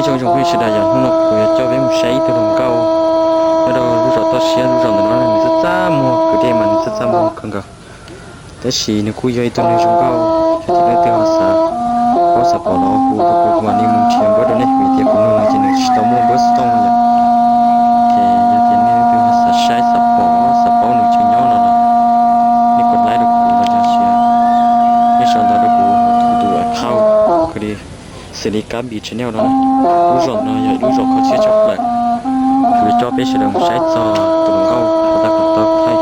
Zoo zoo phooj ywg sawv daws, yog hnub no kuv yuav coj peb mus saib ib tug hluas nkauj nyob rau lub zos toj siab. Lub zos ntawm no nws txaj txaj muag, kwv dej mas nws txaj txaj muag kawg nkaus, tab sis nws kuj yog ib tug neeg zoo nkauj. Yog tias leej twg ho xav paub xav pom los hu rau kuv, kuv mam li mus nrhiav npawb rau nej, vim tias kuv nug nws ces nws tsis tau muaj npawb xov tooj no yom. Ces yog tias nej leej twg ho xav saib xav pom xav paub nws tsev nyob no los nej comment rau kuv los yog tias nej sau ntawv rau kuv, kuv tus account, kuv li xws li Kab Npis channel no na. Lub zos no yog ib lub zos kho siab tshaj plaws. Kuv yuav coj peb sawv daws mus saib txog tus hluas nkauj uas tab tom thaij.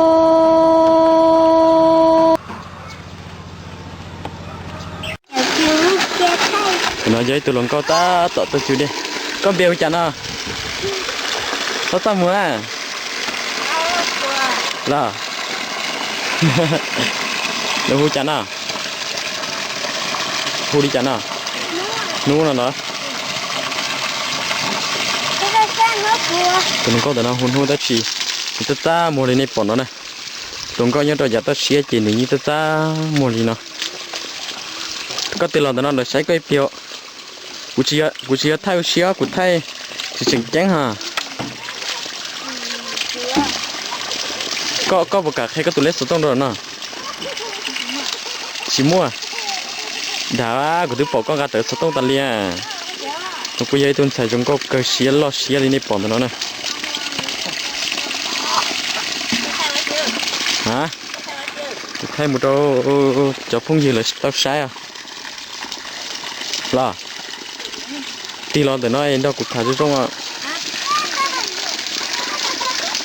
Tus no yog ib tug hluas nkauj tab tom tuaj cug dej. Koj npe hu cas no? Txhob txaj muag na. Los, nws hu cas no? Hu li cas no? Hnub no los? Tus hluas nkauj ntawm no hu Hnub tab sis nws txaj txaj muag li nej pom no na. Tus hluas nkauj nyob rau yav toj siab ces nws yeej txaj txaj muag li no. Koj twb los ntawm no lawv saib koj ib pliag. Kuv tsis yog thaij ua si, kuv thaij tsis tseem ceeb ha. Koj, koj puas kam qhia koj tus lej xov tooj rau no? Tsis muaj. Dag, kuv twb pom koj nqa rawv xov tooj tas li. Nws kuj yog ib tug ntxhais zoo nkauj kawg, siab loj siab li nej pom ntawm no na. Ha, kuv thaij mus rau cov phooj ywg lawv tau saib os. Los, tig los ntawm no nrog kuv tham zoo zoo os.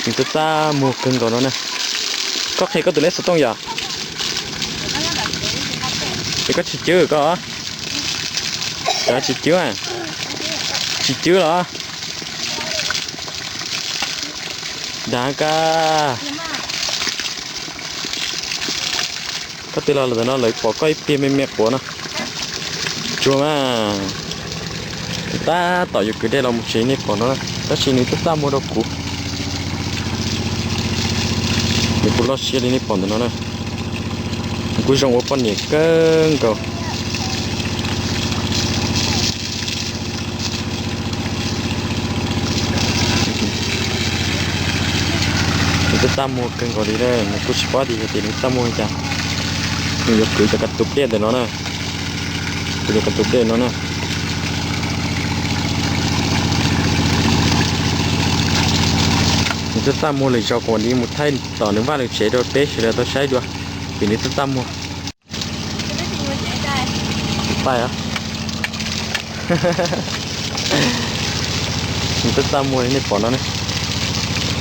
Nws txaj txaj muag kawg nkaus no na. Koj qhia koj tus lej xov tooj yom? Es koj tsis cwb koj, koj tsis cwb, tsis cwb los? Dag koj. Koj twb los ntawm no lawv pom koj ib pliag me me quav no. Tsuag mas. Tab tom yuav kwv dej los mus tsev nej pom no, tab sis nws txaj txaj muag rau kuv. Nws kuj loj siab li nej pom ntawm no na. Nws kuj zoo ua poj niam kawg nkaus. Nws txaj txaj muag kawg nkaus li na, nws kuj tsis paub tias yog tias nws txaj muag li cas. Nws yuav kwv cov kav tus dej ntawm no na. Kwv cov kav tus dej no na. Nws txaj txaj muag lwm zaus kuv mam li mus thaij tom nws vaj nws tsev rau peb sawv daws tau saib dua, vim nws txaj txaj muag. Pais os. Nws txaj txaj muag li nej pom no ne.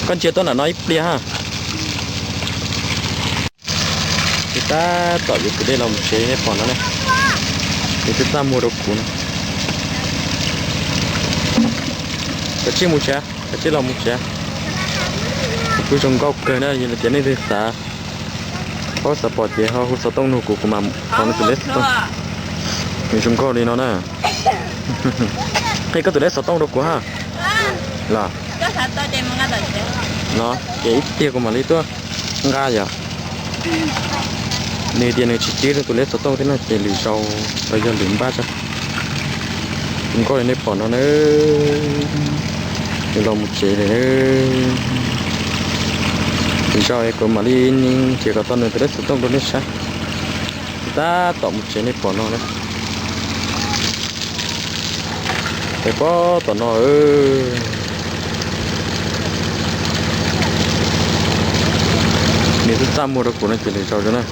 Koj ntsia tuaj nram no ib pliag ha. Ces tab tom yuav kwv dej los mus tsev nej pom no ne. Nws txaj txaj muag rau kuv no. Kav tsij mus tsev, kav tsij los mus tsev. Kuj zoo nkauj kawg na, yog tias nej leej twg xav paub xav pom ces ho hu xov tooj nug kuv, kuv mam thov nws tus lej xov tooj. Nws zoo nkauj li no na. Qhia koj tus lej xov tooj rau kuv ha. Los, los ces ib pliag kuv mam li tuaj nqa yom. Nws tias nws tsis cwb nws tus lej xov tooj thiab no ces lwm zaus los yog lwm npaj tso. Zoo nkauj li nej pom no na. Nws los mus tsev lawm na. Lwm zaus kuv mam li nrhiav kom tau nws tus lej xov tooj rau nej saib. Tab tom mus tsev nej pom no na. Pem pob tom no. Nws txaj txaj muag rau kuv no ces lwm zaus na.